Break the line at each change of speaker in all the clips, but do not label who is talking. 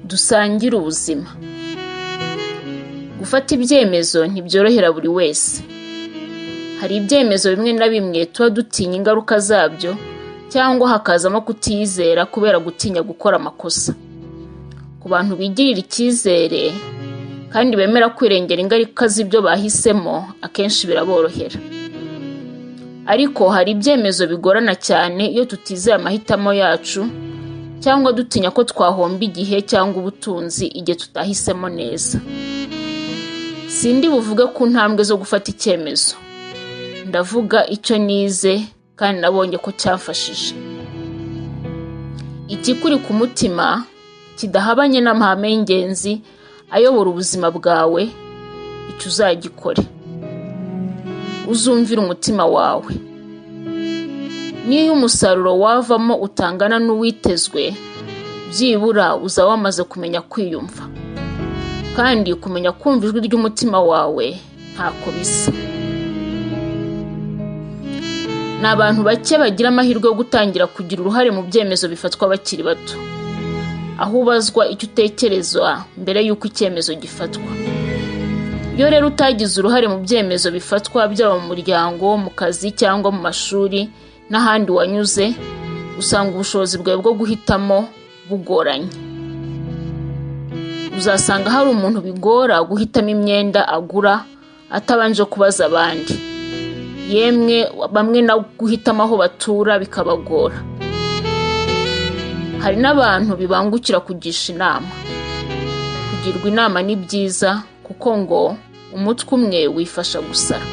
Dusangire ubuzima. Gufata ibyemezo ntibyorohera buri wese. Hari ibyemezo bimwe na bimwe tuba dutinya ingaruka zabyo, cyangwa hakazamo kutiyizera kubera gutinya gukora amakosa. Ku bantu bigirira icyizere kandi bemera kwirengera ingaruka z'ibyo bahisemo, akenshi biraborohera. Ariko hari ibyemezo bigorana cyane iyo tutizeye amahitamo yacu, cyangwa dutinya ko twahomba igihe cyangwa ubutunzi igihe tutahisemo neza. Sindi buvuge ku ntambwe zo gufata icyemezo, ndavuga icyo nize kandi nabonye ko cyamfashije. Ikikuri ku mutima kidahabanye n'amahame y'ingenzi ayobora ubuzima bwawe, icyo uzagikore. Uzumvire umutima wawe. N'iyo umusaruro wavamo utangana n'uwitezwe, byibura uzaba wamaze kumenya kwiyumva, kandi kumenya kumva ijwi ry'umutima wawe ntako bisa. Ni abantu bake bagira amahirwe yo gutangira kugira uruhare mu byemezo bifatwa bakiri bato, aho ubazwa icyo utekereza mbere y'uko icyemezo gifatwa. Iyo rero utagize uruhare mu byemezo bifatwa, byaba mu muryango, mu kazi cyangwa mu mashuri n'ahandi wanyuze, usanga ubushobozi bwawe bwo guhitamo bugoranye. Uzasanga hari umuntu bigora guhitamo imyenda agura atabanje kubaza abandi, yemwe bamwe no guhitamo aho batura bikabagora. Hari n'abantu bibangukira kugisha inama. Kugirwa inama ni byiza, kuko ngo umutwe umwe wifasha gusara.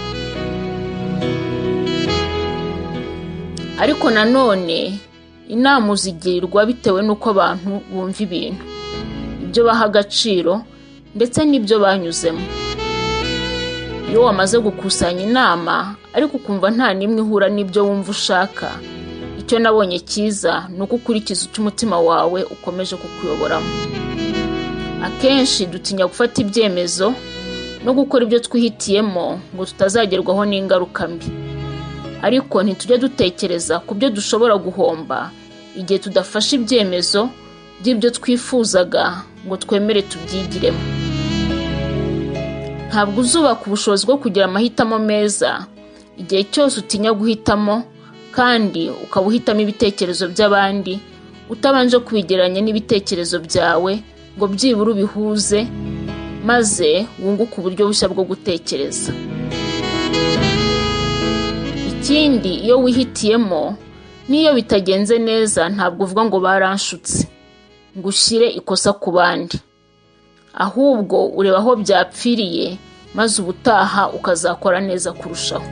Ariko nanone inama uzigirirwa bitewe n'uko abantu bumva ibintu, ibyo baha agaciro ndetse n'ibyo banyuzemo. Iyo wamaze gukusanya inama ariko ukumva nta n'imwe ihura n'ibyo wumva ushaka, icyo nabonye cyiza ni uko ukurikiza icyo umutima wawe ukomeje kukuyoboramo. Akenshi dutinya gufata ibyemezo no gukora ibyo twihitiyemo ngo tutazagerwaho n'ingaruka mbi, ariko ntitujya dutekereza ku byo dushobora guhomba igihe tudafashe ibyemezo by'ibyo twifuzaga ngo twemere tubyigiremo. Ntabwo uzubaka ubushobozi bwo kugira amahitamo meza igihe cyose utinya guhitamo, kandi ukaba uhitamo ibitekerezo by'abandi utabanje kubigereranya n'ibitekerezo byawe ngo byibura ubihuze, maze wunguke uburyo bushya bwo gutekereza. Ikindi, iyo wihitiyemo n'iyo bitagenze neza, ntabwo uvuga ngo baranshutse ngo ushyire ikosa ku bandi, ahubwo ureba aho byapfiriye maze ubutaha ukazakora neza kurushaho.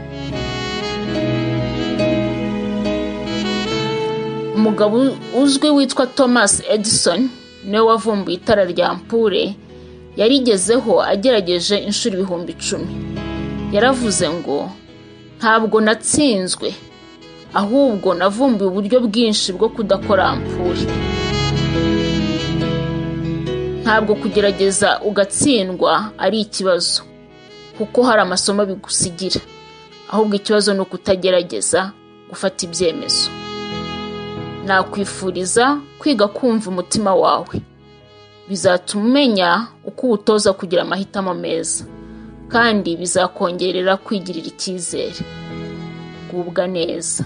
Umugabo uzwi witwa Thomas Edison niwe wavumbuye itara rya ampure, yarigezeho agerageje inshuro 10,000. Yaravuze ngo ntabwo natsinzwe, ahubwo navumbuye uburyo bwinshi bwo kudakora ampure. Ntabwo kugerageza ugatsindwa ari ikibazo, kuko hari amasomo bigusigira, ahubwo ikibazo ni ukutagerageza gufata ibyemezo. Nakwifuriza kwiga kumva umutima wawe, bizatuma umenya uko uwutoza kugira amahitamo meza, kandi bizakongerera kwigirira icyizere. Gubwa neza.